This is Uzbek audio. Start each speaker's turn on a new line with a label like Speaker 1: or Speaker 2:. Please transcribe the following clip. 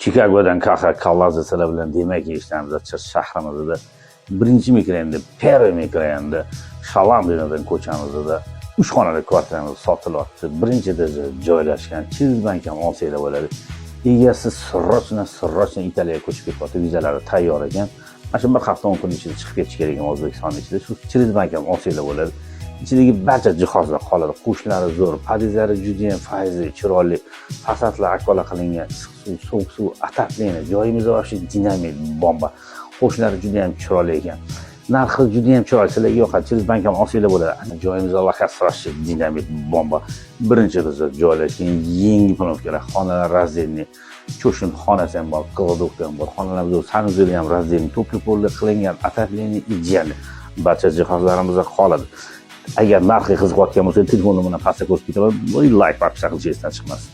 Speaker 1: Chikagodan Kaxa Kallaze sizlar bilan, demak, eshitamiz. Chirchiq shahrimizda birinchi mikrorayonda, первый mikrorayonda, Shalam degan ko'chamizda uch xonali kvartiramiz sotilyapti. Birinchi этажda joylashgan, через bank ham olsanglar bo'ladi. Egasi срочно, срочно Italiyaga ko'chib ketyapti, vizalari tayyor ekan. Mana shu bir hafta, 10 kun ichida chiqib ketish kerak ekan O'zbekiston ichida. Shu через bank ham olsanglar bo'ladi. Ichidagi barcha jihozlar qoladi. Qo'shnilari zo'r, podyezdlari judayam fayzli, chiroyli, fasadlar akvala qilingan, issiq suv, sovuq suv, отопление, joyimiz вообще dinamit, bomba. Qo'shnilari judayam chiroyli ekan. Narxi judayam chiroyli, sizlarga yoqadi. Через bank ham olsanglar bo'ladi. Joyimiz lokatsiya вообще dinamit, bomba. Birinchi этажda joylashgan, yangi планировка lar, xonalar раздельный, cho'shin xonasi ham bor, кладовка ham bor. Xonalar zo'r, санузел i ham раздельный, тёплый polda qilingan, отопление идеальный. Barcha jihozlarimiz qoladi. Agar narxiga qiziqayotgan bo'lsa, telefonni mana pastda ko'rsatib ketaman. Layk, подписка qilish esdan chiqmasin.